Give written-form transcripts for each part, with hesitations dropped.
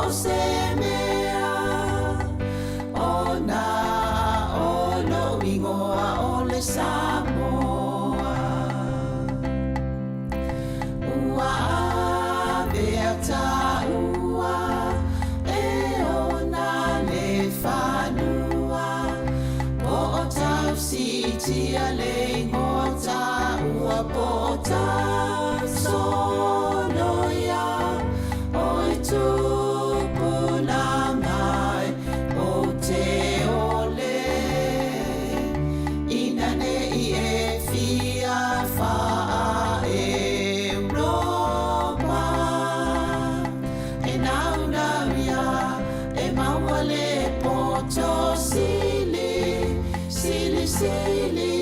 o se mea Ona o lou igoa o le Samoa Ua avea taua e ona le fanua Po o tausitia le igoa taua Po o tausoloia Oi tupulaga e ou te ole Ina ne i e fia faa-Europa E naunau ia e maua le poto sili, sili, sili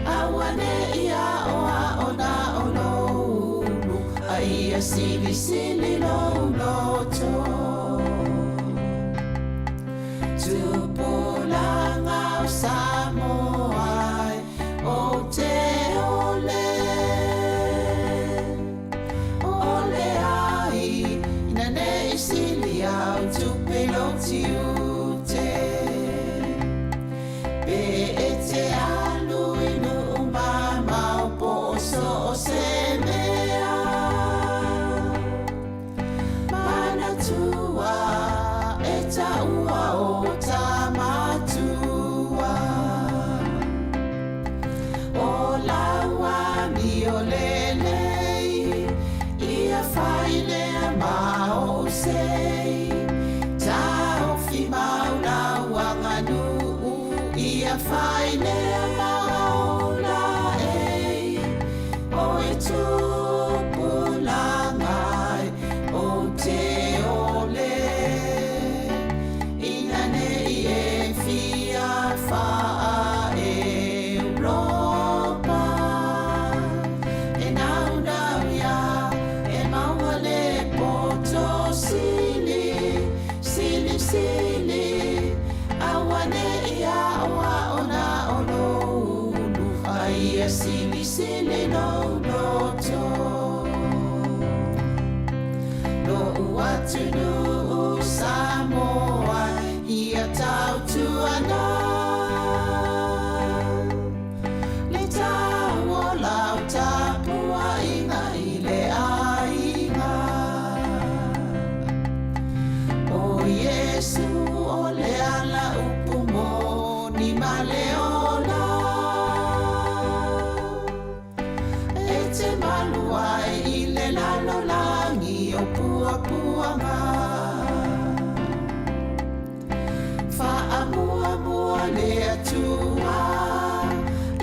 Auane'i aoao na o lou ulu A ia silisili lou loto Tupulaga o Samoa e ou te ole Ole ai ina ne i sili au tupe i lou tiute Pe e te alu i nuu mamao po o so o se mea Manatua e taua o Tamatua O lau amio lelei Ia fai lea ma ou sei Taofi mau lau aganuu Ia fai lea ma ou laei Oi tupulaga e ou te ole Ina ne i e fia faa-Europa E naunau ia e maua le poto sili, sili, sili Auane'i aoao na o lou ulu A ia silisili lou loto Lo'u atunuu Samoa ia tautuana Le tau o lau tapuaiga i le aiga O Iesu o le ala upu moni ma le ola E te malu ai i le lalolagi o puapuaga Faamuamua le Atua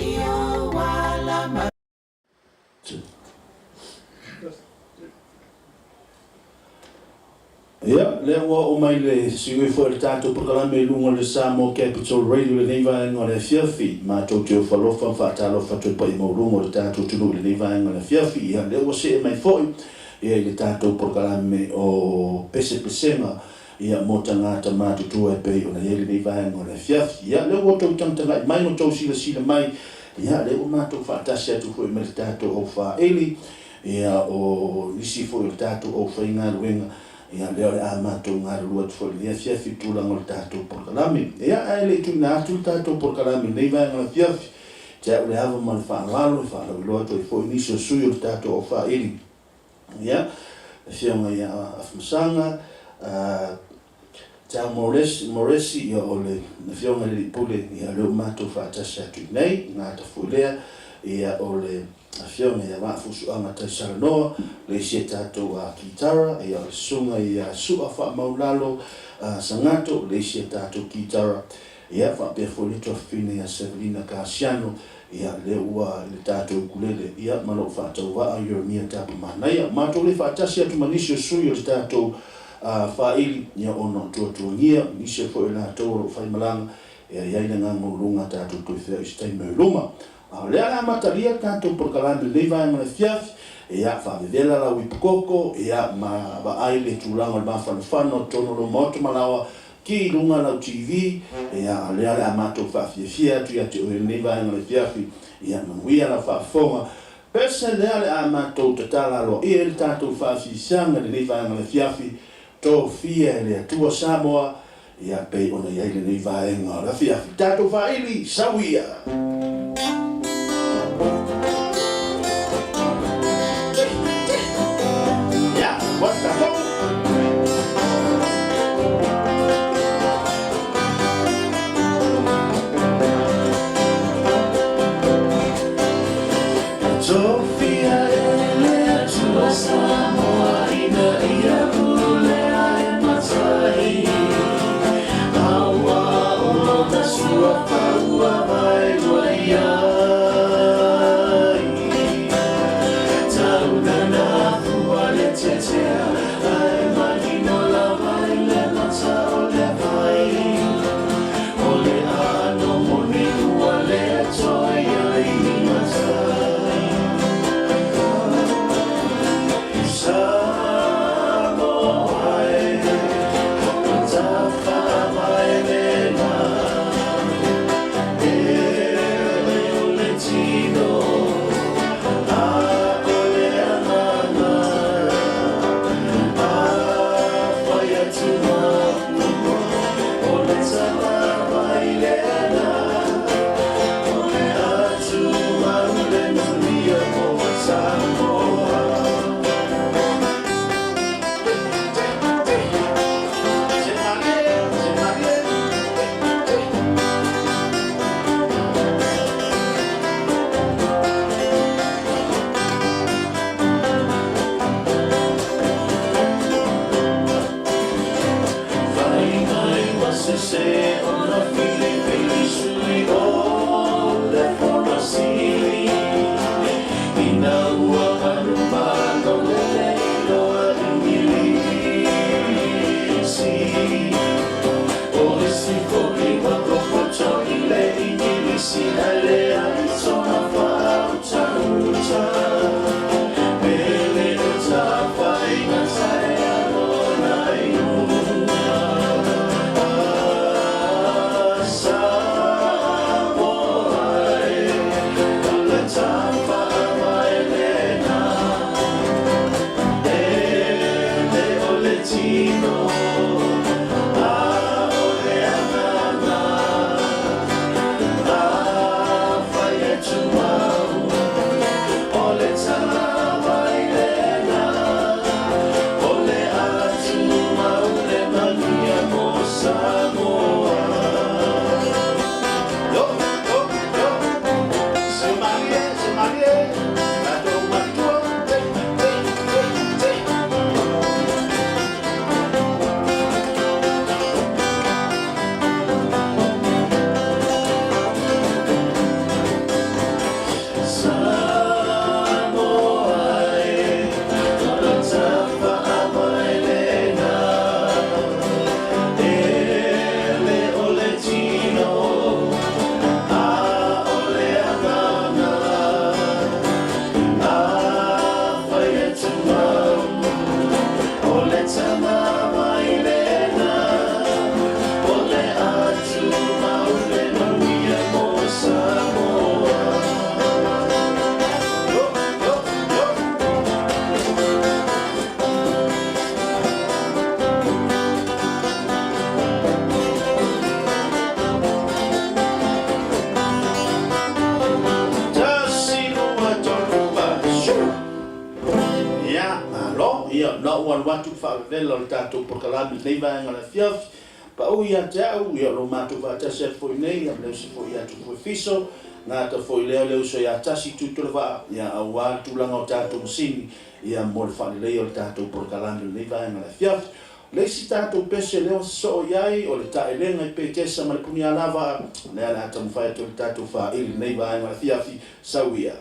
i ou ala ma Ia, lea ua oo mai le siui foi o le tatou polokalame i luga o le Samoa Capital Radio i lenei vaega o le afiafi. Matou te ofo alofa ma faatalofa atu ai paia maualuga o le tatou atunuu i lenei vaega o le afiafi. Ia, lea ua see mai foi ia i le tatou polokalame o Pesepesega ia mo tagata matutua e pei ona i ai lenei vaega o le afiafi. Ia, lea ua outou tagatagai mai ma outou silasila mai, ia, lea ua matou faatasi atu foi ma le tatou aufaaeli, Ia, o nisi foi o le tatou aufaigaluega, ia, lea o le a matou galulue atu foi i lenei afiafi i le tulaga o le tatou polokalame. Ia, ae le i tuuina atu le tatou polokalame i lenei vaega o le afiafi, te au le ava ma le faaaloalo e faalauiloa atu ai foi nisi o sui o le tatou aufaaili, ia, le Afioga ia Afamasaga, Tau Moresi, Moresi, ia, o le Afioga i le Alii Pule, ia, lea ua matou faatasi atu i inei, gata foi lea, ia, o le Afioga ia Vaafusuaga Taisalanoa, le isi a tatou kitara, ia, o le Susuga ia Su'a Faamaulalo Sagato, le isi a tatou kitara, ia, faapea foi le tuafafine ia Sevelina Kasiano, ia, lea ua i le tatou ukulele, ia, ma lou faatauvaa Ieremia Tapamanaia. Matou le faatasi atu ma nisi o sui o le tatou faili, ia, ona o tuatuagia, nisi foi o latou o lo o faimalaga, ia i ai le agaga o luga tatou toe feau i se taimi o i luma. A o lea o le a amatalia le tatou polokalame i lenei vaega o le afiafi, ia, faavevela lau ipu koko, ia, ma vaai le tulaga o le mafanafana o totonu o lou maota ma laoa, ki i luga lau TV, ia, a o lea o le a matou faafiafia atu ia te oe i lenei vaega o le afiafi, ia, manuia lau faafofoga. Pese lea o le a matou tatala aloaia ai le tatou faafiafiaga i lenei vaega o le afiafi. Tofia e le Atua Samoa, ia pei ona i ai lenei vaega o le afiafi. Tatou faaili, sau ia! Ia, ua tatou! Tofia e le Atua Samoa ina ia pulea e matai, Aua o lona suafa ua vaelua i ai. Tau nana fua le tiatia, ae manino lava i le mata o le vai. O le aano moni ua le toe i ai ni matai. Samoa e, o Tafaavae-lena, e o le tino, a o le agaga, afai atu mau, o le tama mai lena, o le atu mau le manuia mo Samoa. Fai mai ua sese ona filifili sui o le Fono Sili, ina ua manumalo le le iloa Igilisi. O isi foi ua popoto i le Igilisi ae leai sona faautauta. Pele o tafaigata e lona iuga. Samoa e, o le Tafaavae-lena, e le o le tino, a o le agaga, afai e tumau, o le tama-mai-lena, o le atumau le manuia mo Samoa. Yo, yo, yo. Se malie, se malie, tatou matua, te, te, te, te. Samoa e, o le Tafaavae-lena, e le o le tino, a o le agaga, afai e tumau, o le tama-mai-lena, o le atumau le manuia mo Samoa. Yo, yo, yo. Tasi, lua, tolu, fa, shoo. Ia, malo, ia, na ou alu atu faavevela o le tatou polokalame i lenei vaega o le afiafi. Pau ia te au, ia, o lo matou faatasi atu foi nei, ia, ma le uso foi ia Tupu Efiso, gata foi lea le uso ia Tasi Tuitolevaa, ia, aua le tulaga o tatou masini, ia, mo le faaleleia o le tatou polokalame i lenei vaega o le afiafi. O le isi tatou pese lea ua sosoo i ai, o le taelega i Petesa ma le Punialavaa, lea o le a taumafai atu ai le tatou faaili i lenei vaega o le afiafi. Sau ia.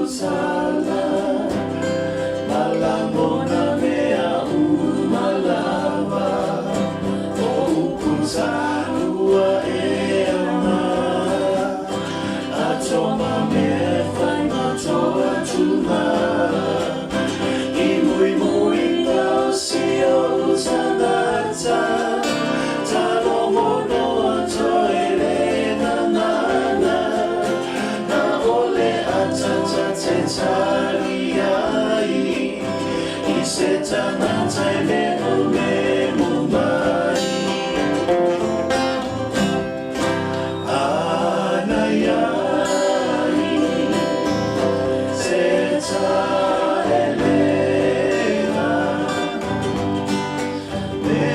tala Ma lagona mea uma lava O upu taua e aoga Ato ma mea e fai ma toatuga I muimui gaosi ou tagata Talogo noa toe le gagana Na ole atata te tali ai I se tagata e memumemu mai Ana iai se taelega Me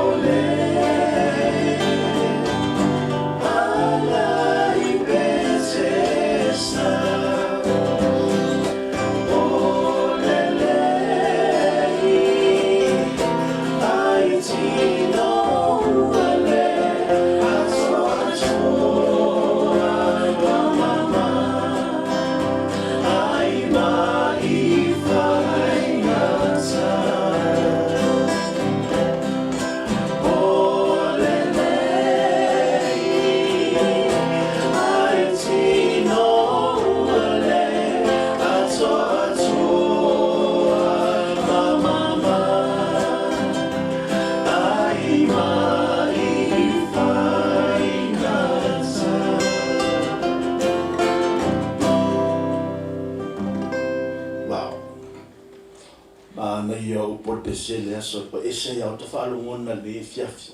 ole ala i Petesa O lelei ai tino ua le atoatoa ua mama ai ma i faigata. O lelei ai tino ua le atoatoa ma mama ai ma i faigata. Wow. Manaia upu o le pese le aso e paese ai a ota faalogona i lenei afiafi.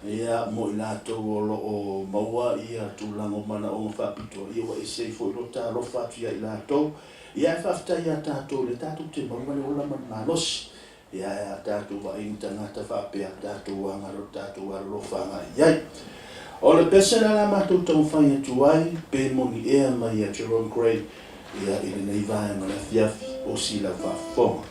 Ia, mo i latou o lo o maua ia tulaga o manaoga faapitoa, ia ua ese ai foi lota alofa atu ia i latou. Ia ae faafetai ia tatou lea tatou te maua le ola ma le malosi. Ia ae a tatou vaai ni tagata faapea, tatou aga lo tatou alolofa agai i ai. O le pese lea la matou taumafai atu ai, pe moni ea mai ia Jerome Gray, ia i lenei vaega o le afiafi, osi lau faafofoga.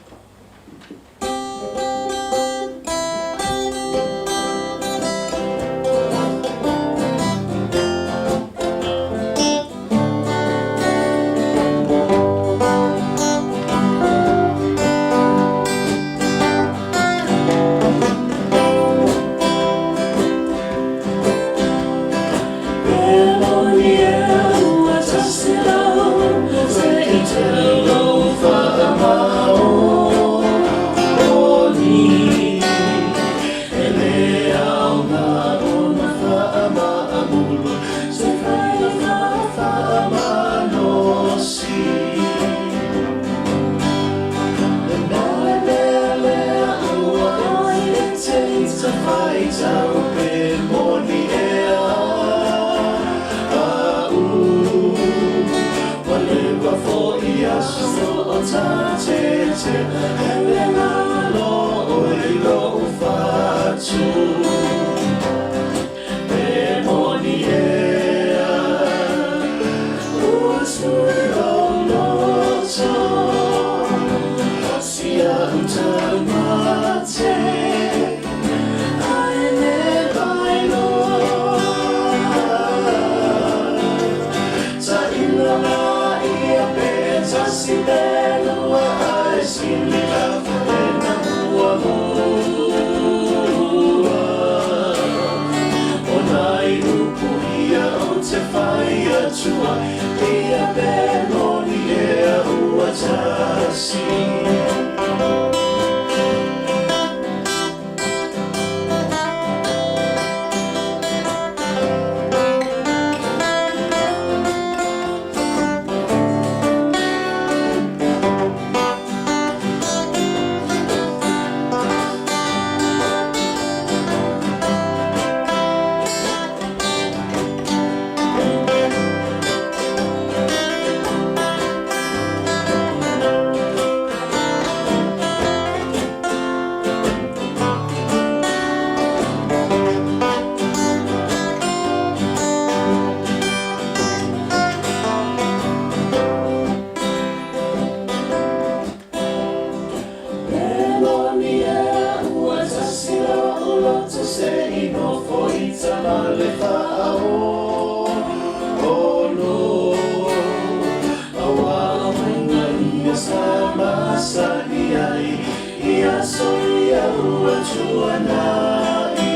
aso ia ua tuanai.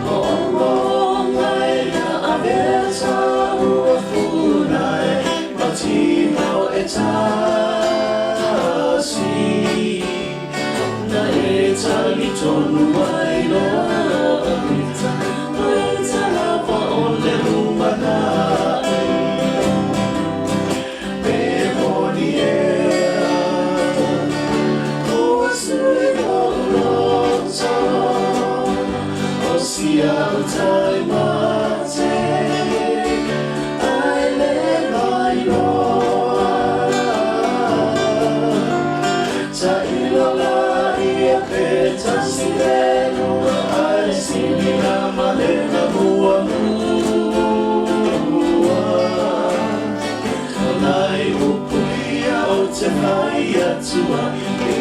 Mo'omo'oga e na avea taua funai ma tino e tasi. Na e talitonu ai loa mita mai talava o le lumanai. Pe moni ea, ua sui lou loto, o si au tai mate, ai le mailoa. Tailo laia pe tasi pe lua, ae sili lava le na muamua. O nai upu ia ou te fai atu ai,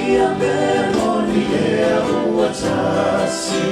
ia pe moni ea ua tasi.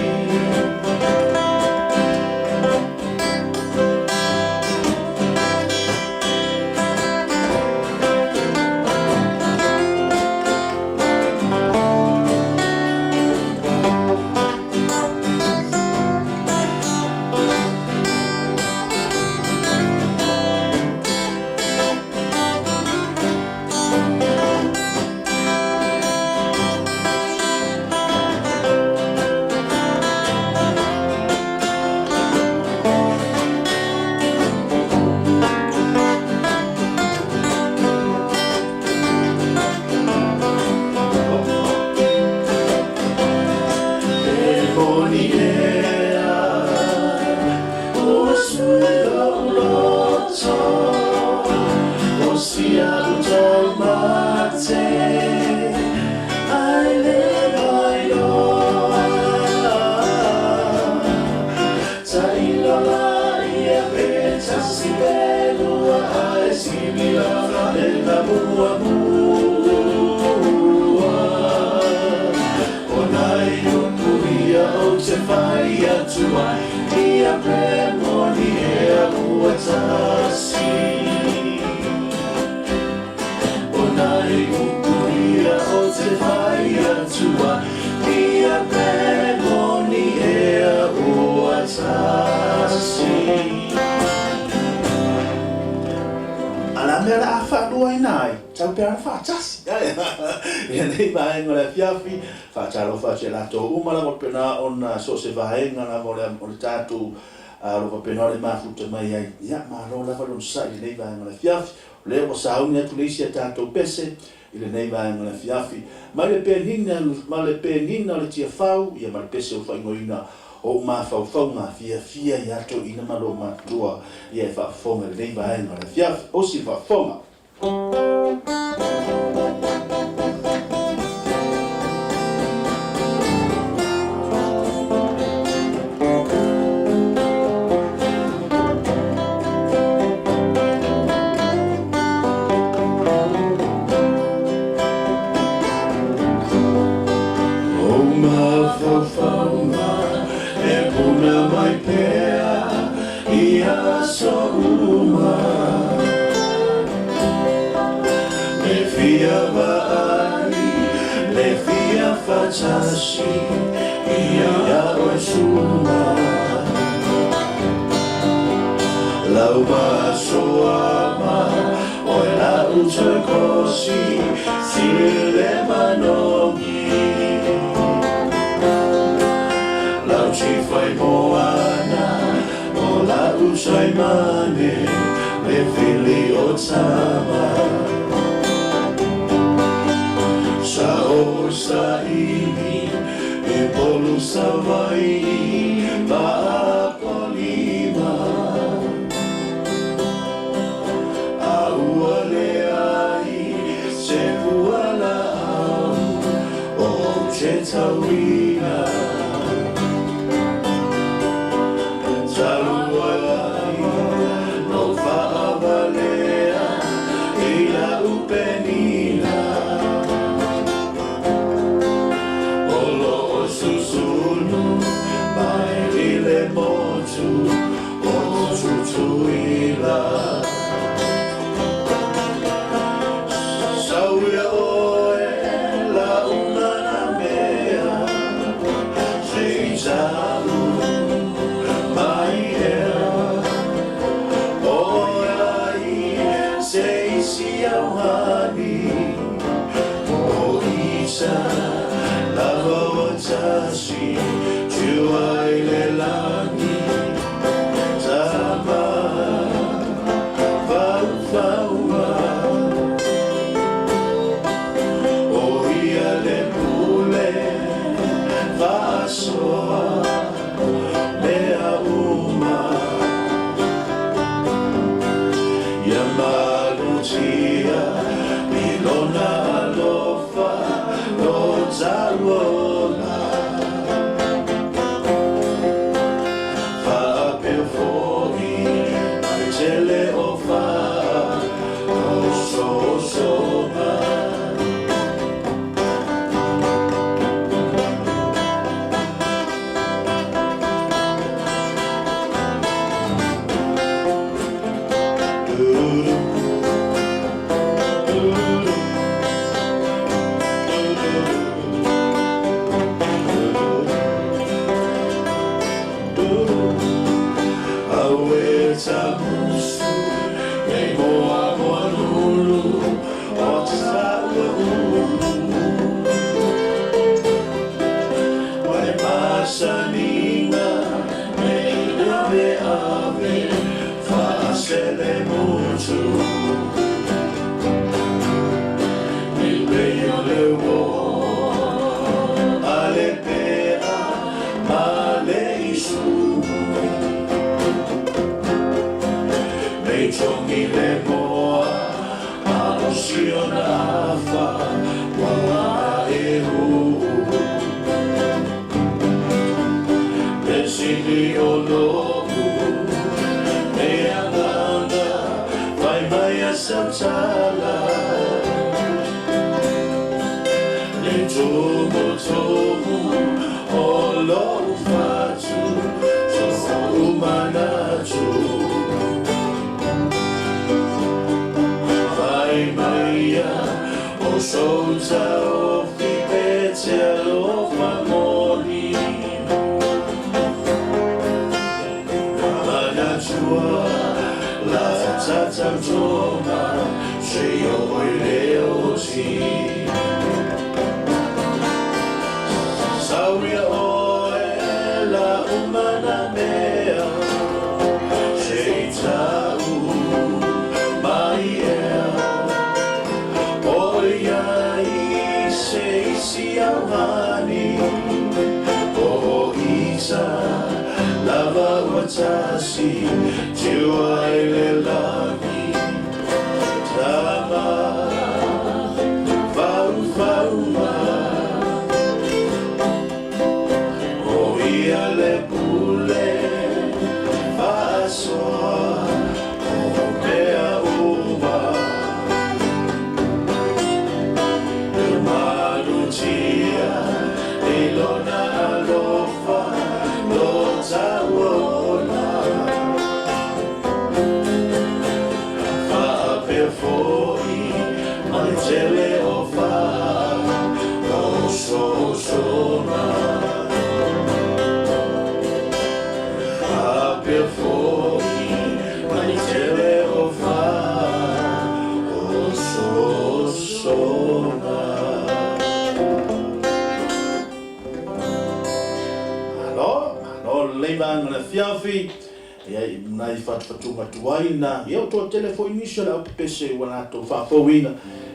Pe moni ea, ua sui lou loto, o si au tai mate, ai le mailoa. Tailo laia pe tasi pe lua, ae sili lava le na muamua. O nai upu ia ou te fai atu ai, ia pe moni ea ua tasi. O nai upu ia ou te fai atu ai, ia pe moni ea ua tasi. A o le a mea o le a faaluaina ai, tau pe ana faatasi. I lenei vaega o le afiafi, faatalofa atu ia latou uma lava o pena ona so o se vaega lava o le, o le tatou o lo faapena ona mafuta mai ai. Ia, malo lava le onosai i lenei vaega o le afiafi. O lea ua sauni atu le isi a tatou pese i lenei vaega o le afiafi. Mai le penina, ma le penina o le Tiafau, ia ma le pese ua faaigoaina o ou mafaufauga fiafia ia toeaiina ma loomatutua ia e faafofoga i lenei vaega o le afiafi. Osi le faafofoga. O mafaufauga e puna mai pea i aso uma. Le fia vaai, le fia faatasi ia oe suma. Lau masoama, oe lau toe kosi, sili le manogi. Lau tifa i moana, o lau taimane, le fili o tama. Sa ou saili i Upolu Savaii ma Apolima. A ua leai se fualaau ou te tauina. Talu ai na ou faavalea i lau penina. O loo susunu mai i le motu o Tutuila. Sau ia oe Ia malutia i lona alofa lo tauola. Faapea foi ma le tele o faaosoosoga. Auē tamusu nei moamoa lulu o taua ulu Ma le masaniga nei aveave faaselemutu Nei pei o le uō a le pea ma le isu Nei togi le moa a o siona afa ua ae Le sili o lo'u nei agaga fai mai a sau tala Le tumutumu o lo'u fatu so'u manatu Fai mai ia o sou taofi pe te alofa moni Manatua la tatautoga seia oo i le oti Sauia oe la uma na mea se i ta'u mai ea ʻOiai se isi augani o ita lava ua tasi tiu ai le lagi Tama faufauga ʻO ia le pule faasoa o mea uma E malutia i lona alofa lo tauola Faapea foi ma le tele o faaosoosoga Faapea foi ma le tele o faaosoosoga Malo, malo lelei vaega o le afiafi. Ia, i nai fatufatuga tuai na, ia ua toatele foi nisi o le aupepese ua latou faafouina,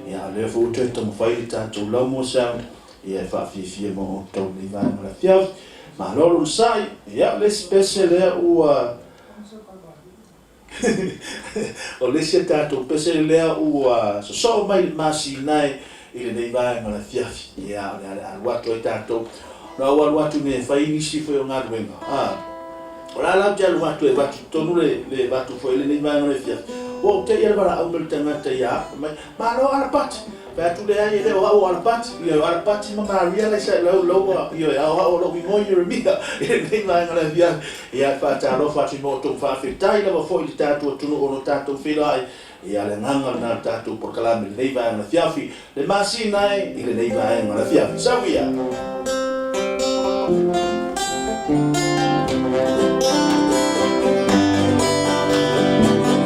ia a o lea foi ua toe taumafai le tatou laumuaseaga, ia e faafiafia mo outou i lenei vaega o le afiafi. Malo le onosai. Ia, o le isi pese lea ua o le isi a tatou pese lea ua sosoo mai i le masina e i lenei vaega o le afiafi. Ia, o le a le alu atu ai tatou. Na ou alu atu nei e fai nisi foi o galuega, a, o la la ou te alu atu e avatu i totonu le, le avatu foi i lenei vaega o le afiafi. Ua ou te'i a le valaau mai le tagata ia au, fai mai, Malo Alapati! Fai atu, Leai, e le o au o Alapati. Ioe, o Alapati ma Maria la i sa, lau, lau ua, ioe, a o au o lo'u igoa o Ieremia i lenei vaega o le afiafi. Ia, e faatalofa atu i mo outou faafetai lava foi i le tatou atunuu o lo tatou feiloai. Ia, le agaga lena o le tatou polokalame i lenei vaega o le afiafi, le masina e i lenei vaega o le afiafi. Sau ia!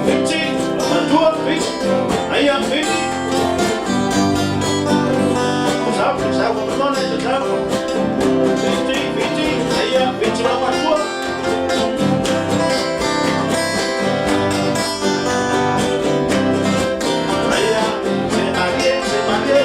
Fiti, matua, fiti, aia, fiti. Sau, sau, mone, sau. Fiti, fiti, aia, fiti, matua. Aia, se malie, se malie.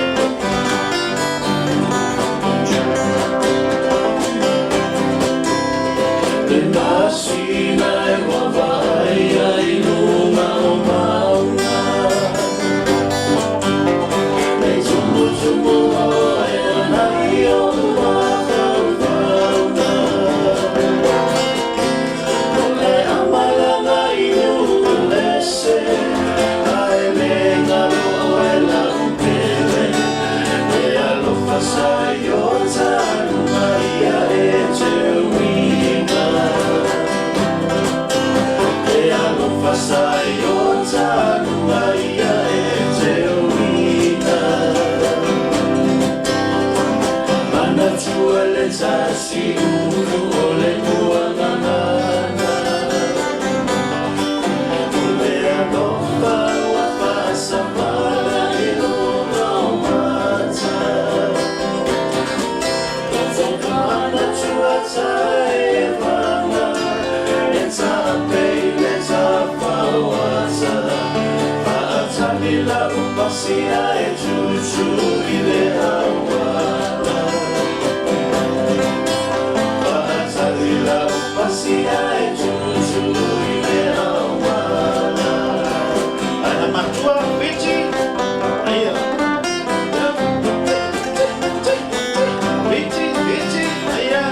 si ulu o le muagagana. O le alofa ua faasamala i luga o mata. Viti, viti, aia.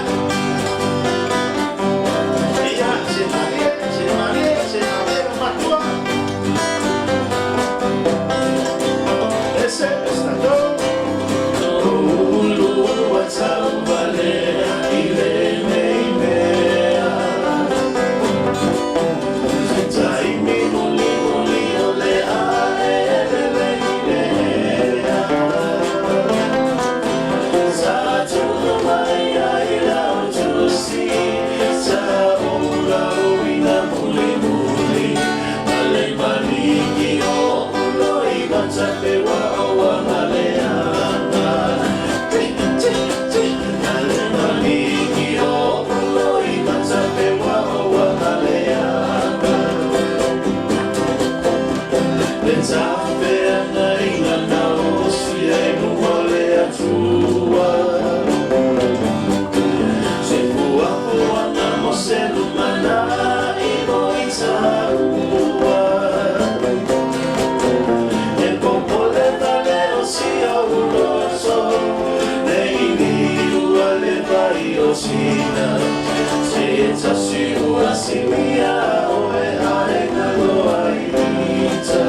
Ia, se malie, se malie, se malie, matua. Ese, estato. Ulu ua tauvalea i lenei mea. Se taimi mulimuli o le ae lele i le ea. Sa tupu mai ai lau tusi, sa ou lauina mulimuli, ma le maligi o uloi matapewa o agaleaga. Ti, ti, ti, ma le maligi o uloi matapewa o agaleaga. Le tafeagaiga gaosi ai mua le Atua. Se fuafuaga mo se lumanai mo i taua. E popole vale o si ou loto, ne i liua le vai o sina. Se e tasi ua silia oe ae loa i ita.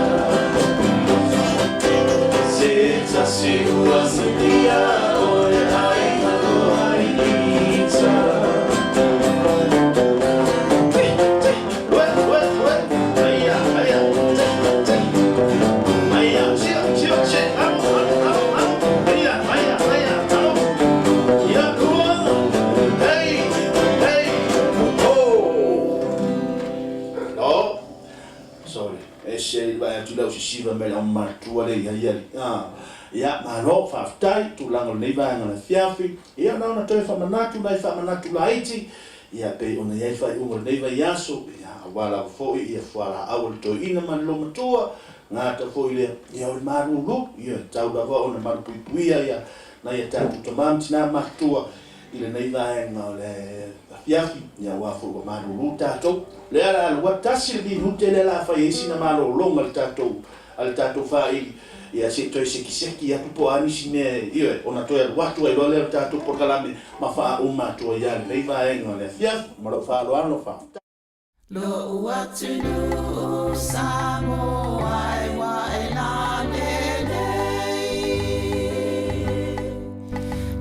Se e tasi ua silia oe ae loa i ita. Ti, ti, ue, ue, ue, aia, aia, ti, ti. Aia, sia, sia, sia, amo, amo, amo, amo. Aia, aia, aia, amo. Ia, lua. Hey, hey, oh. No. Sorry. Ese vai atu lau sisiva mai lau matua le ia ia. Ah. Ia, malo, faafetai, tulaga o lenei vaega o le afiafi. Ia, na ona toe faamanatu nai faamanatu laiti, ia pei ona i ai faaiuga o lenei vaiaso, ia, aua lava foi ia fualaau a le toeaina ma le loumatua, gata foi lea, ia o le malulu, ia, e tatau lava ona malupuipuia ia nai a tatou tama ma tina matutua i lenei vaega o le afiafi, ia aua foi ua malulu tatou. O lea o le a alu atu tasi le minute lea o le a fai ai sina malologa a le tatou a le tatou faili, ia se i toe sekiseki atu po o a nisi mea ioe, ona toe alu atu ai loa lea o le tatou polokalame ma faauma atu ai lava lenei vaega o le afiafi. Ma lou faaaloalo, faafetai. Lo'u atunuu Samoa e ua e lalelei,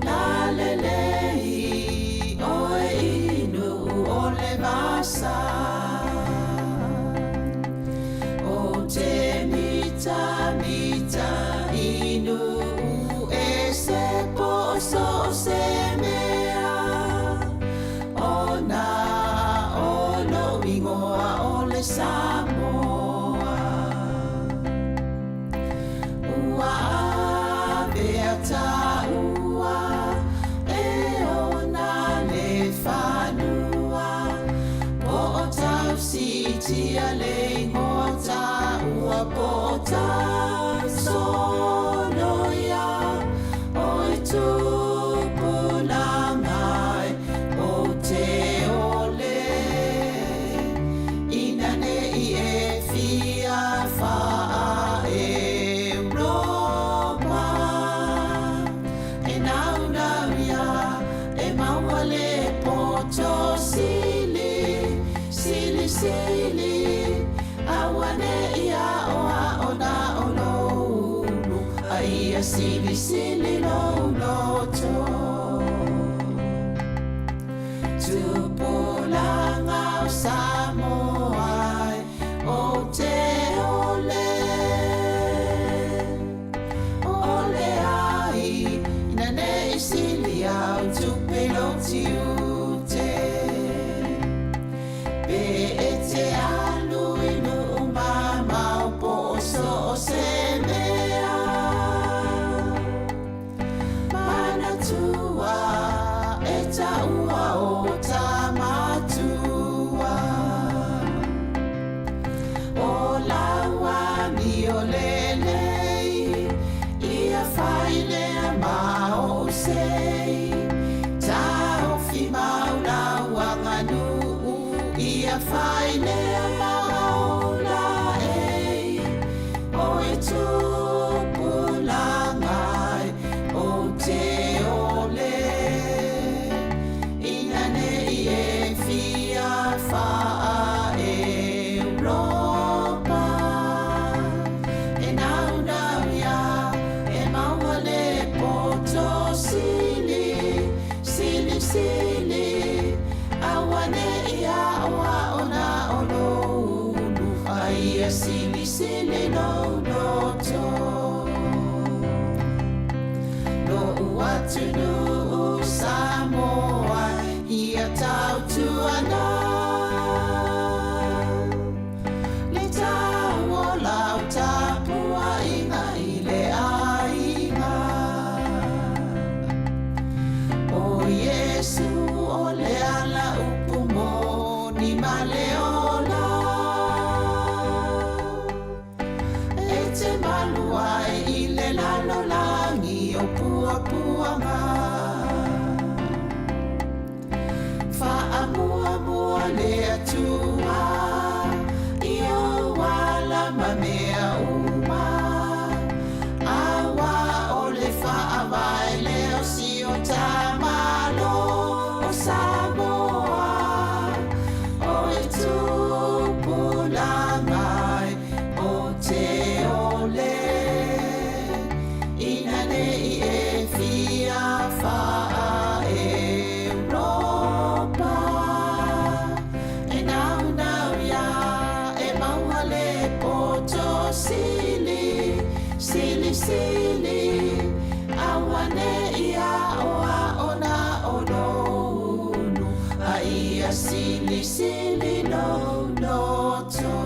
lalelei oe i Nu'u o le vasa. O te mitamita i Nu'u e se po so o se mea, ona o lou igoa o le Samoa. Ua avea taua e ona le fanua, po o tausiitia le igoa taua, po o tausoloia oe tupulaga e o te ole. Ina nei e fia faa Europa, e naunau ia e maua le poto sili, sili, sili, aua nei aoao na o lou ulu, a ia silisili lou loto. Tupulaga o Samoa e ou te ole. Ole ai, ina nei sili au tupe lou tiu. amio lelei, ia fai lea ma ou sei. Taofi mau lau aganuu, ia fai lea ma ou laei. O e tupulaga e, ou te ole, ina ne i e fia faa-Europa. E naunau ia e maua le poto sili, sili, sili, auane'i aoao na o lou ulu, a ia silisili lou loto. Lo'u atunuu Samoa ia tautuana le tau o lau tapuaiga i le aiga. O Iesu o le ala upu moni ma le ola, e te malu ai i le lalolagi o puapuaga. Faamuamua le Atua i ou ala ma mea uma, auā o le faavae lea o si o ta Malo o Samoa. O e tupulaga e, ou te ole, ina ne i e fia faa-Europa. E naunau ia e maua le poto sili, sili, sili, auane'i aoao na o lou ulu, a ia silisili lou loto.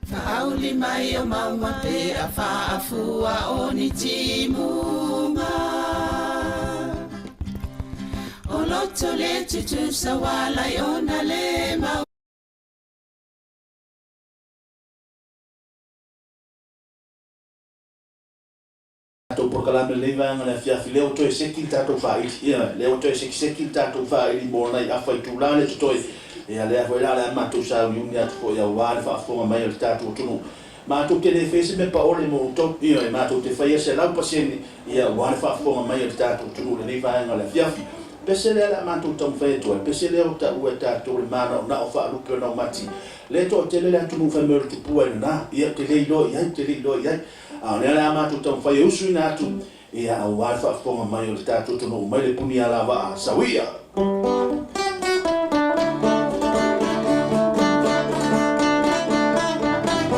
Faauli mai o mauga pe a faafua o ni timuga. O loto le tutusa ualai ona le mau. Tatou polokalame lenei vaega le afiafi lea ua toe seki le tatou faaili ia lea ua toe sekiseki le tatou faaili mo nai afa itula le totoe ia lea foi la o le a matou sauliuli atu foi aua le faafofoga mai a le tatou atunuu matou te le faia se mea paole mo outou ia matou te faia 100% ia aua le faafofoga mai a le tatou atunuu lenei vaega le afiafi. Pese lea o le a matou taumafai atu ai, pese lea ua taua e tatou le manaonao faalupe o naumati. Lea e toatele le atunuu fai mai o le tupua i lena, ia ou te le iloa i ai, ou te le iloa i ai. A o lea o le a matou taumafai e usuina atu, ia aua le faafofoga mai o le tatou atunuu mai le puni alavaa sauia.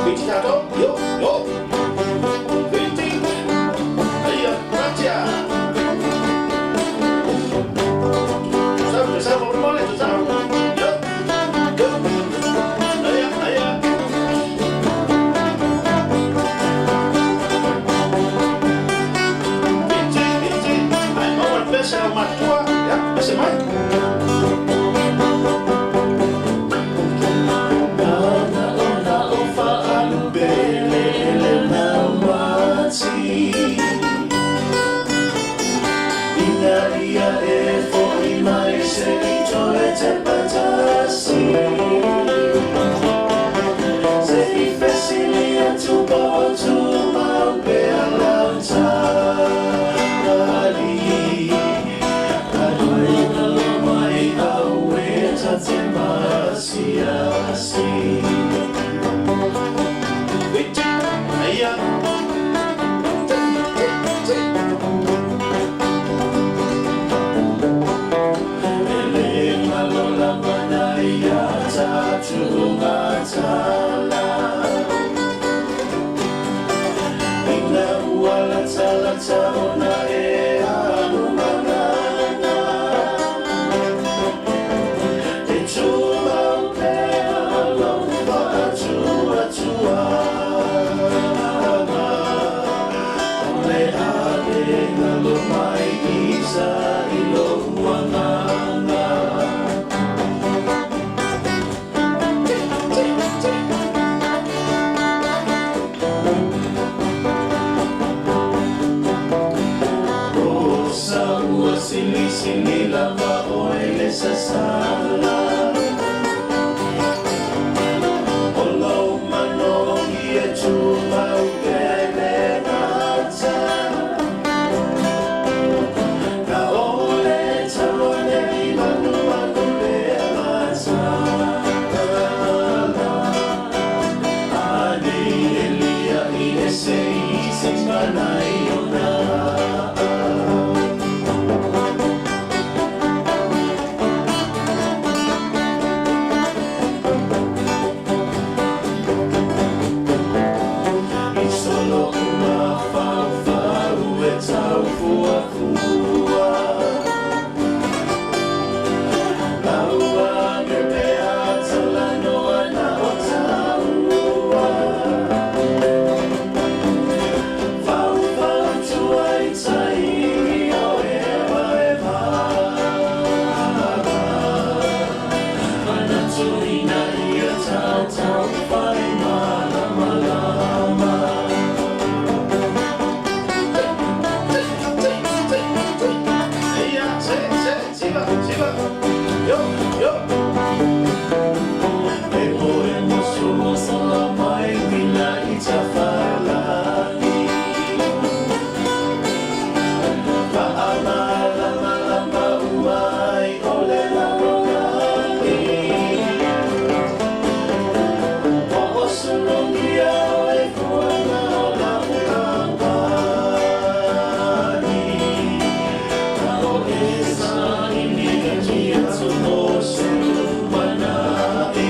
Whiti tātou, yo, yo. Whiti, aia, ratia. Sau, sau, faamolemole, sau. Yo, yo. Aia, aia. Whiti, whiti. Ai, maua le pese au matua. Ia, pese mai. Ina ia e fo'i mai se i toe tepa tasi. Se i fesili atu po o tumau pea lau tali. Ae mai auē ta te maasiasi. Whiti, aia. Te, te, te. E le galo lava nai a tatou matala. Ina ua latalata ona e alu magana. E tumau pea Taufai malamalama. Ia, se, se, siva, siva. Yo, yo. Emo, emo, sumo, salamai, wila i tafalani. Fa'amalamalama uai o le lalolagi. Ho'osulugia o e fuaga o lau kamupani. A o e saili atu mo se lumana'i.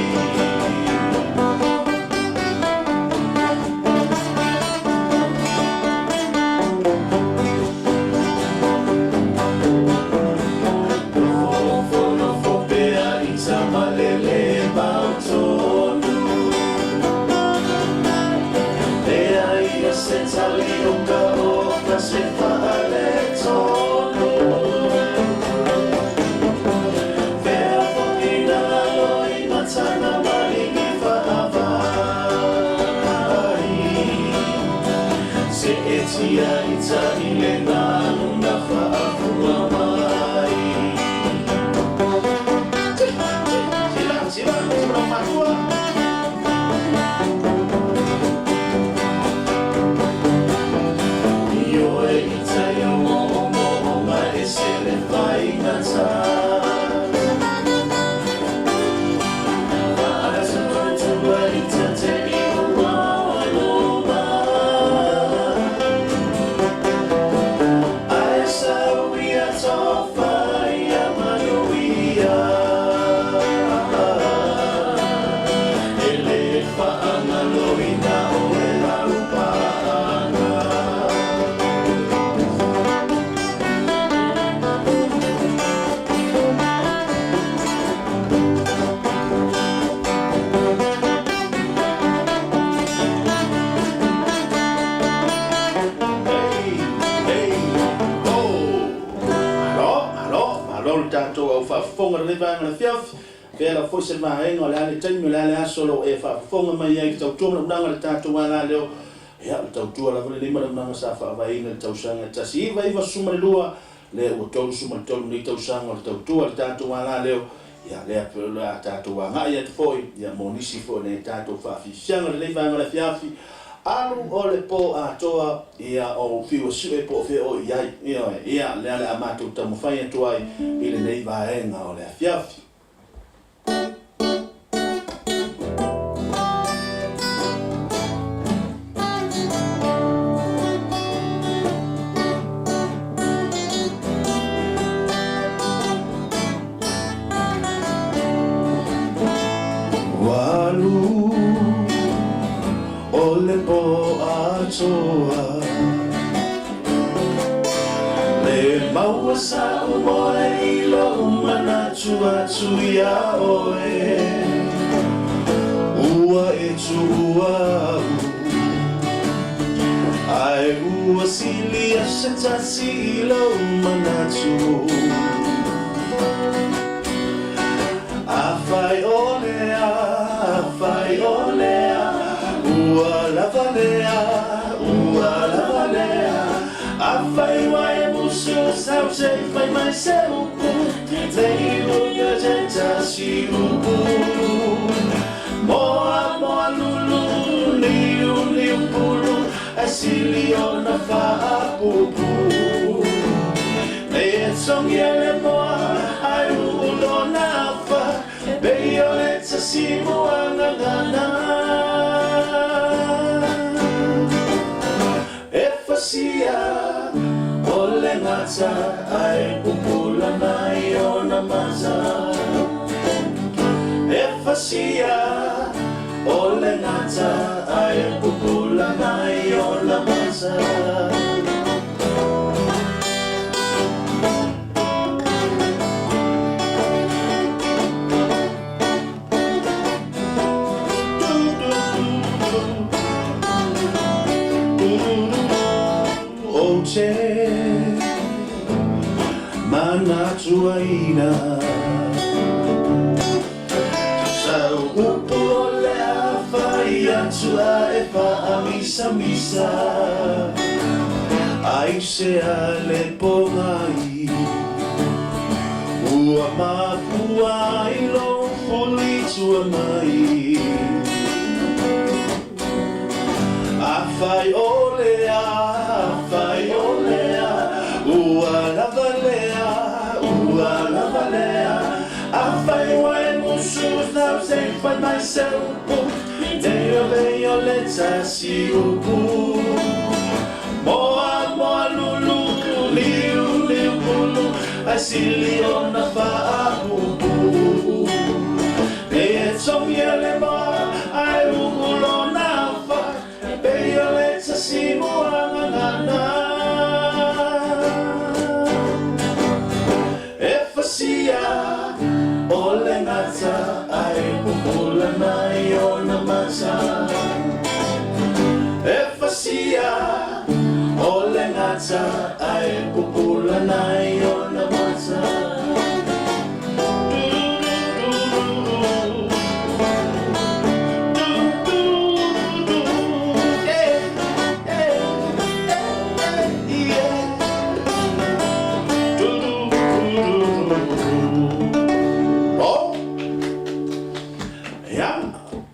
Nofonofo pea i tamalele mautonu. Lea ia se tali o ka oka se faaletonu. Fea fo'i na alo i matana maligi faavaai. Se e tia ita i le nanu na faafua mai. Sila, sila, sila matua. Ioe i tai o mo o mo o ma e se le faigata. Fa'atuatua i tate i ua luma. Ae sau ia tofa ia manuia. E le fa'agaloina o e lau pa'aga. Hey, hey, oh. Malo, malo, malo le tatou au faafofoga lenei vaega le afiafi. Fea la foi se vaega o le a le taimi o le a le aso lo e faafofoga mai ai i tautua ma launaga le tatou ala leo. Ia, o le tautua lava lenei ma launaga sa faavaeina i le tausaga e 1992, lea ua 33 nei tausaga o le tautua le tatou ala leo. Ia, lea pe o le a tatou agai atu foi, ia, mo nisi foi nei tatou faafiafiaga lenei vaega le afiafi. Alu o le po atoa, ia, o fiu e sue po o fea o i ai. Ia, ia, lea le a matou taumafai atu ai i lenei vaega o le afiafi. Walu o le po atoa. Le maua sa umoe i lo manatu atu ia oe. Ua e tuua au. Ai ua sili a se tasi i lo manatu. A fai o lea, a fai o lea, ua lava lea, ua lava lea. A fai ua e musu sau se fai mai se upu, nei uka te tasi upu. Moa moa lulu, niu niu pulu, e sili ona faapupu. Nei e tongi e le moa, ai ulo na afa, bei o le tasi moa ngangana. E fasia o le gata ai pupula mai ona mata. E fasia o le gata ai pupula mai ona mata. O te manatuaina. Sau upu o tua e faamisamisa. Aisea le pogai ua mafua ai lou fuli tua mai? Afai o lea, afai o lea, ua lava lea, ua lava lea. Afai ua e musu nau se fai mai se upu, nei o bei o le tasi upu. Moa moa lulu, liu liu pulu, ai sili ona faapupu. Nei e togia le moa, ai uu lona afa, e pei o le tasi muagagana. E fasia o le gata ae pupula mai ona mata. E fasia o le gata ae pupula mai ona mata. Oh! Ia,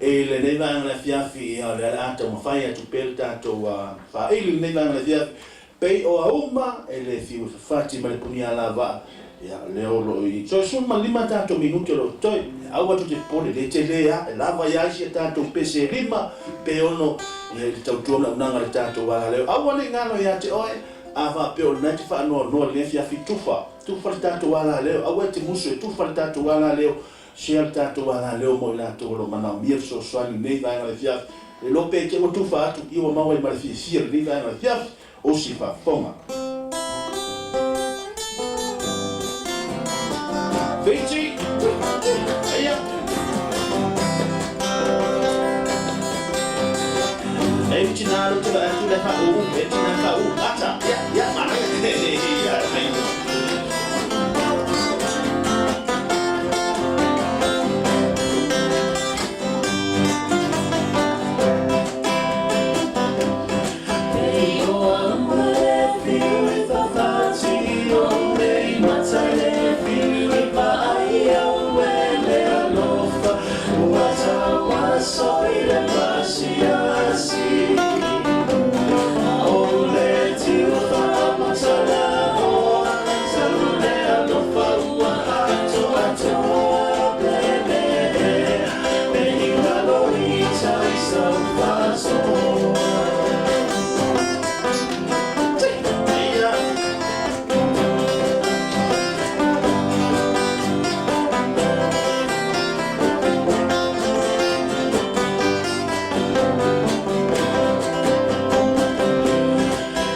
i lenei vaega o le afiafi, ia, o lea o le a taumafai atu pea le tatou faaili i lenei vaega o le afiafi, pei o auma e le fiu e fafati ma le punia lavaa, ia, o lea o lo o i toe 15 tatou minute o lo o totoe. Aua tou te popole, le tele lava, e lava ia isi a tatou pese e lima pe ono, ia, i le tautua ma le auaunaga i le tatou alaleo. Aua ne i galo ia te oe, a faapea o lena e te faanoanoa i lenei afiafi, tufa, tufa le tatou alaleo, aua e te musu e tufa le tatou alaleo. Share le tatou alaleo mo i latou o lo o manaomia le fesoasoani i lenei vaega o le afiafi. Le iloa pe te ua tufa atu i ua maua ai ma le fiafia i lenei vaega o le afiafi o si faafofoga. Fiji! Eia! E i tina lo te vae atu le fa u, e tina ka u, ata, ia, ia, manaia, ia, ia.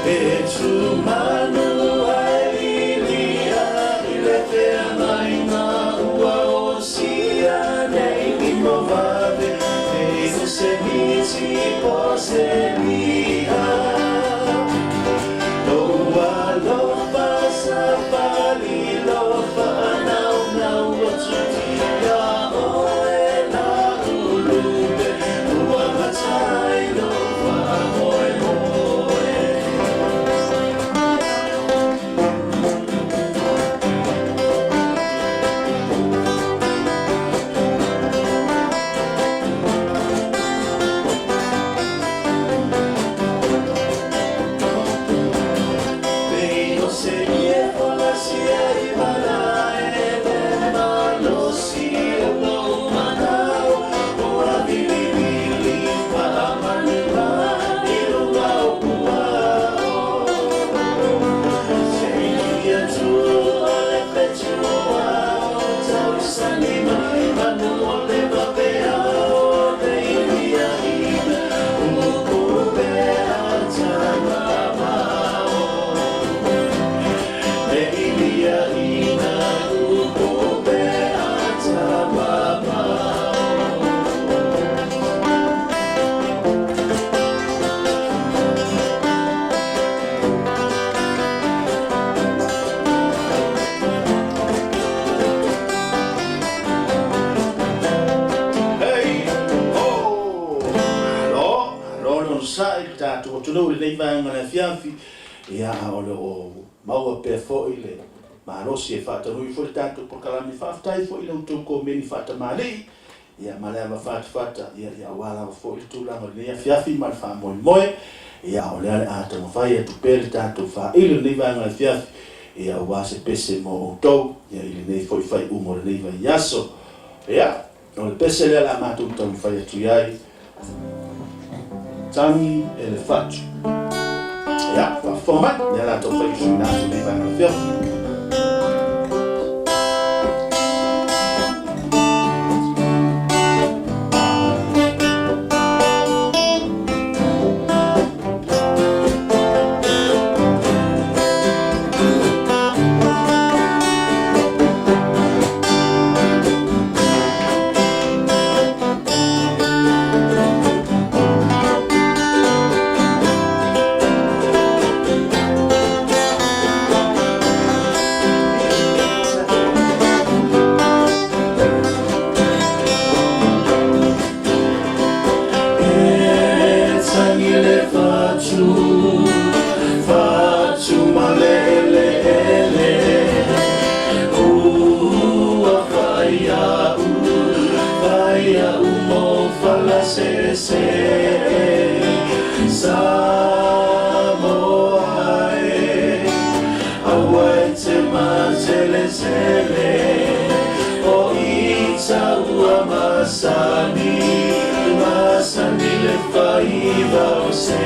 E tumanu ai lia i le feagaiga ua osia nei lima vave, e o se miti po se lia. Lou alofa sa fali lofa naunau atu ia oe la ulupe, ua matai lou faamoemoe. tatou atunuu i lenei vaega o le afiafi, ia, a o lo o maua pea foi le malosi e faataunui foi le tatou polokalame. Faafetai foi i la outou komeni faatamalii, ia, ma le ava fatafata, ia, ia aua lava foi le tulaga o lenei afiafi ma le faamoemoe, ia, o lea o le a taumafai atu pea le tatou faili o lenei vaega o le afiafi, ia, aua se pese mo outou, ia, i lenei foi faaiuga o lenei vaiaso. Ia, o le pese lea o le a matou taumafai atu i ai, Tagi e le Fatu. Ia, faafofoga mai, lea o le a taumafai e suiina atu lenei vaega o le afiafi. E tagi le fatu, fatu maleleele, ua fai au, fai au mo Falasese. Samoa e, aua e te maselesele, o ita ua masani, masani le faiva o see.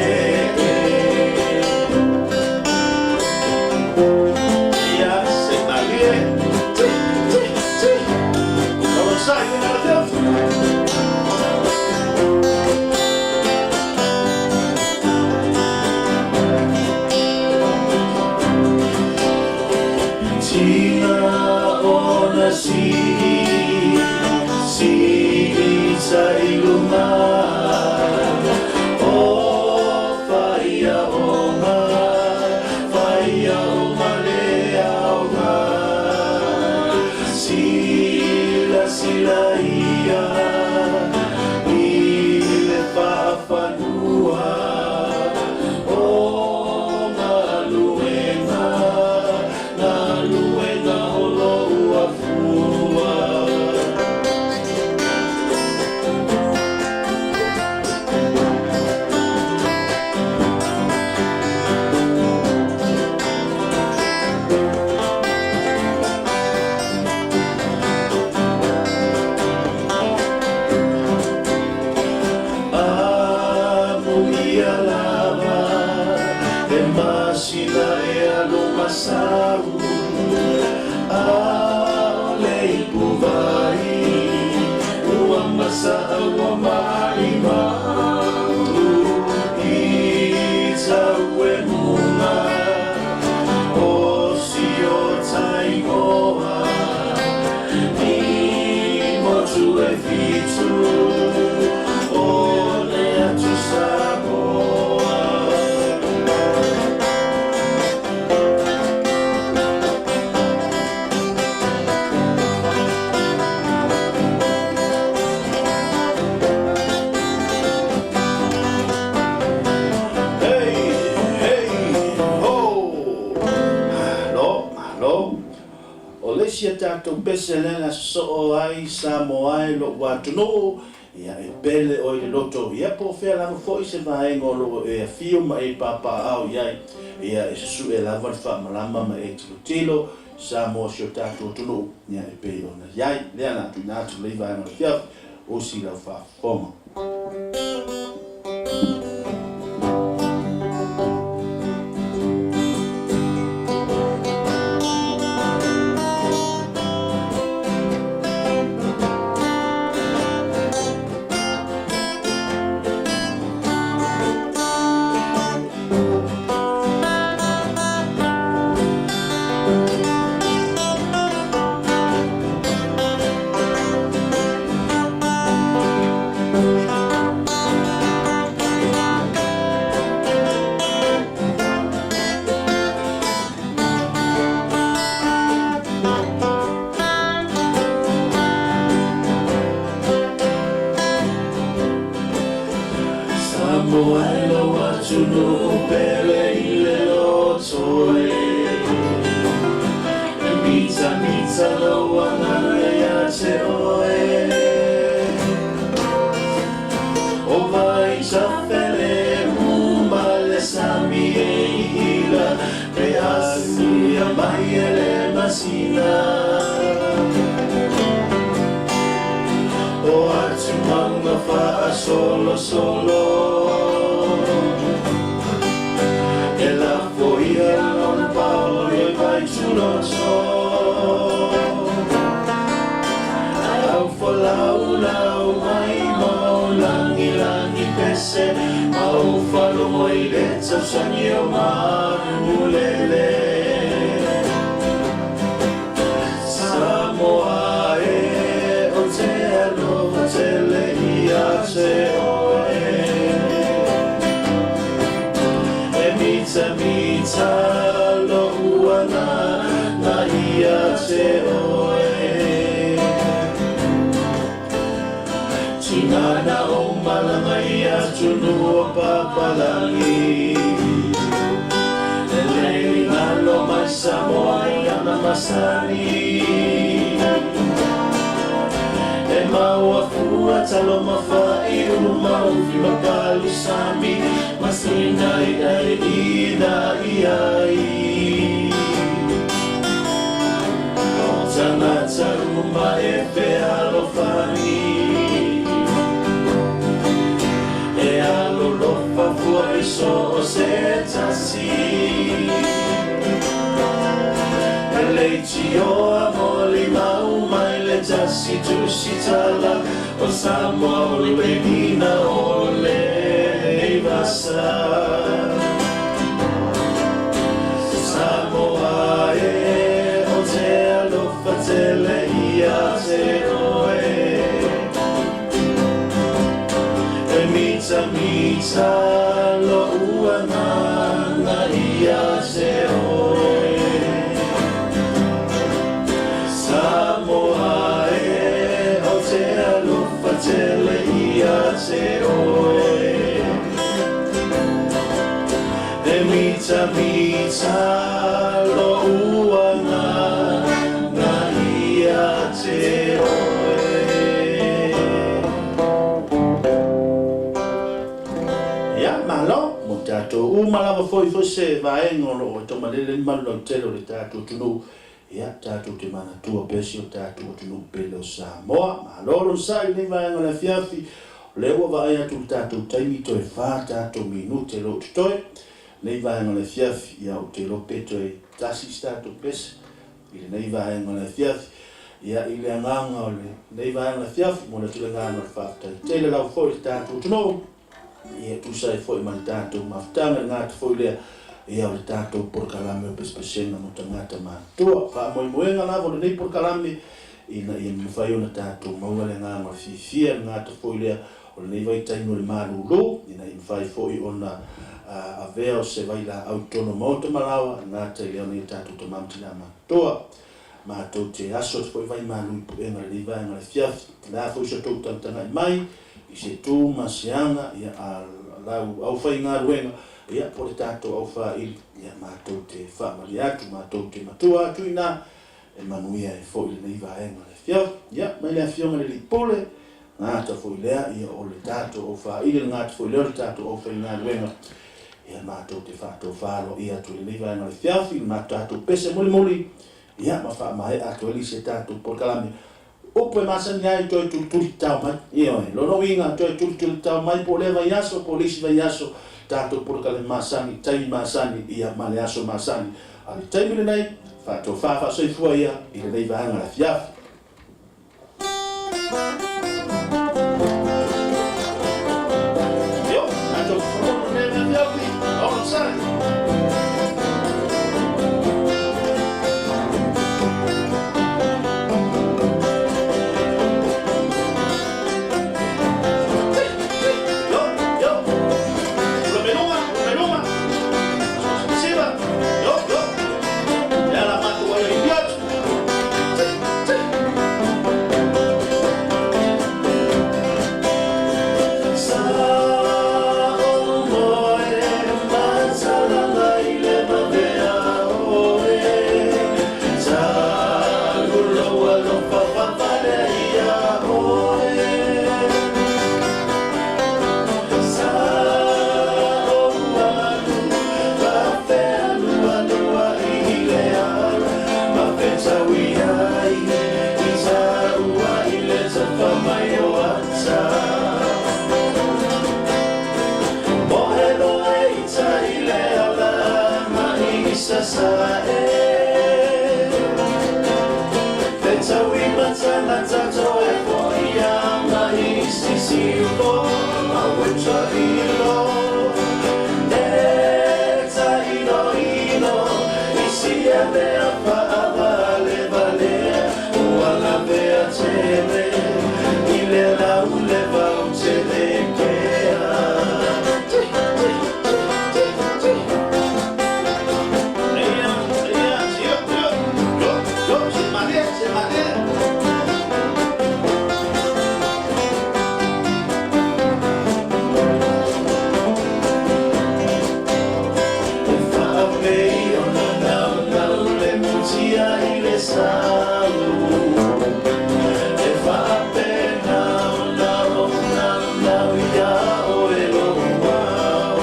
Ia se malie, ti, ti, ti. Alongside, you know, Tina ona sii, sii sa i luma, o faiaoga, faiaoga le aoga. Silasila ia i le faafanua, o galuega, galuega o lou afua. Amuia lava le masina e alu masau, a o le ipuvai ua masa ua malimau. I tau e muga o si o taingoa, i motu e fitu o le atu Samoa. Hey, hey, ho! Malo, malo. O le isi a tatou pese lea na sosoo ai Samoa e lou atunuu, ia e pele oe i le loto, ia po o fea lava foi se vaega o lo o e afio ma e papaaao i ai, ia e susue lava le faamalama ma e tilotilo Samoa si o tatou atunuu, ia e pei ona i ai. Lea na tuuina atu lenei vaega o le afiafi, osi lau faafofoga. Samoa e lou. atunuu pele i le loto e. E mitamita lou agaga ia te oe. O Vaitafele ma le sami e ihila pe asia mai e le masina. O atumaga faasolosolo e lafoia lona paolo i Vaituloto. Au falaulau mai ma o lagilagi pese ma ou faalogo i le tausagi o manulele. Samoa e, ou te alofa tele ia te oe. E mitamita lo'u agaga ia te oe. Tiga na ou malaga i atunuu o papalagi. E le galo mai Samoa i ana masani. E maua fua talo mafa'i ulu maufi ma palusami masina i'a e ina'i ai. O tagata uma e fealofani. E alolofa fua i so o se tasi. E leitioa molimau mai le tasi tusitala o Samoa o le lina o le vasa. Samoa e, ou te alofa tele ia te oe. E mitamita lo'u agaga ia te oe. Samoa e, ou te alofa tele ia te oe. E mitamita lo'u agaga ia te oe. Ia, malo, mo tatou uma lava foi foi se vaega o loo taumalele le malu lautele o le tatou atunuu. Ia, tatou te manatua pea si o tatou atunuu pele o Samoa. Malo lon sa i lenei vaega o le afiafi. O lea ua vaai atu i le tatou taimi toe fa tatou minute o loo totoe lenei vaega o le afiafi. Ia, ou te iloa pe toe tasi se tatou pese i lenei vaega o le afiafi. Ia, i le agaga o lenei vaega o le afiafi, momoli atu le agaga o le faafetai tele lava foi i le tatou atunuu. Ia, tusa ai foi ma le tatou mafutaga, le gata foi lea, ia, o le tatou polokalame o pesepesega mo tagata matutua. Faamoemoega lava o lenei polokalame, ina ia mafai ona tatou maua le agaga o le fiafia, le gata foi lea o lenei vaitaimi o le malūlū, ina ia mafai foi ona avea o se vailaau i totonu o maota ma laoa, le gata i lea o nei tatou tama ma tinā matutua. Matou te aso atu foi vai malu i puega i lenei vaega o le afiafi. O le a foi so tou tagatagai mai i se tu ma se aga, ia, a lau aufaigaluega, ia, po o le tatou aufaili, ia, matou te faamalie atu, matou te matua atu inā e manuia ai foi lenei vaega o le afiafi. Ia, mai le Afioga i le Alii Pule, gata foi lea, ia, o le tatou aufaili, le gata foi lea o le tatou aufaigaluega, ia, matou te faatofa aloaia atu i lenei vaega o le afiafi, le tatou pese mulimuli, ia, ma faamaea atu ai se tatou polokalame. Upu e masani ai toe tulituli tao mai. Ioe, lona uiga toe tulituli tao mai po o lea vaiaso po o le isi vaiaso tatou polokalame masani, taimi masani, ia, ma le aso masani. A le taimi lenei, faatofa faasoifua ia i lenei vaega o le afiafi. Yo, tatou fono lenei afiafi, onosai. Yo, yo. Ula mai luga, ula mai luga. Siva. Yo, yo. E ala matou ai i atu. te le kea. Ti, ti, ti, ti, ti. Ia, ia, tio, tio. Yo, yo, se malie, se malie. E faapei ona naunau le mutia i le sau. E faapena ona ou naunau iā oe lou ao.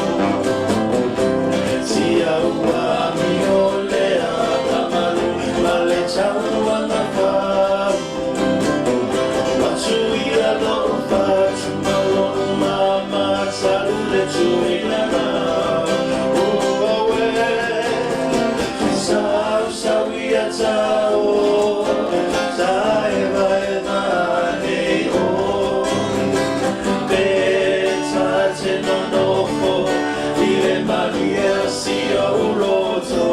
Si au amio lea ka malu ma le tauagavau. Ua tuia lou fatu ma lou mama talu le tuilana. Ua awe sau sau ia tao taevaeva nei o. Pe ta te nonofo i le malie o si ou loto.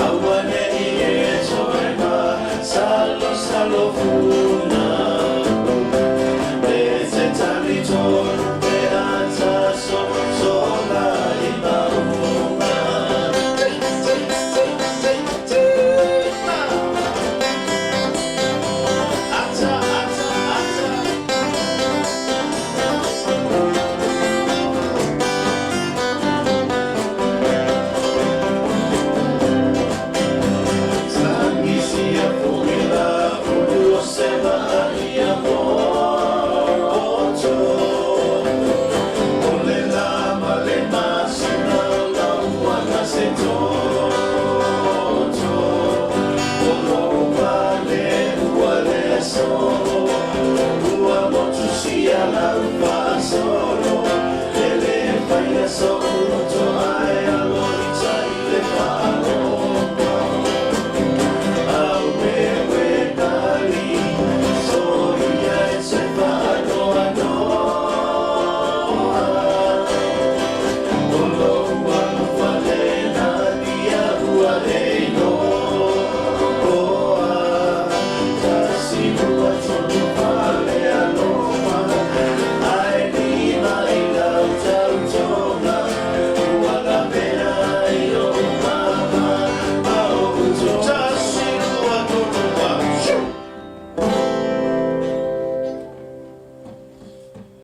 Aua nei e toe masalosalo funa. E te talitonu.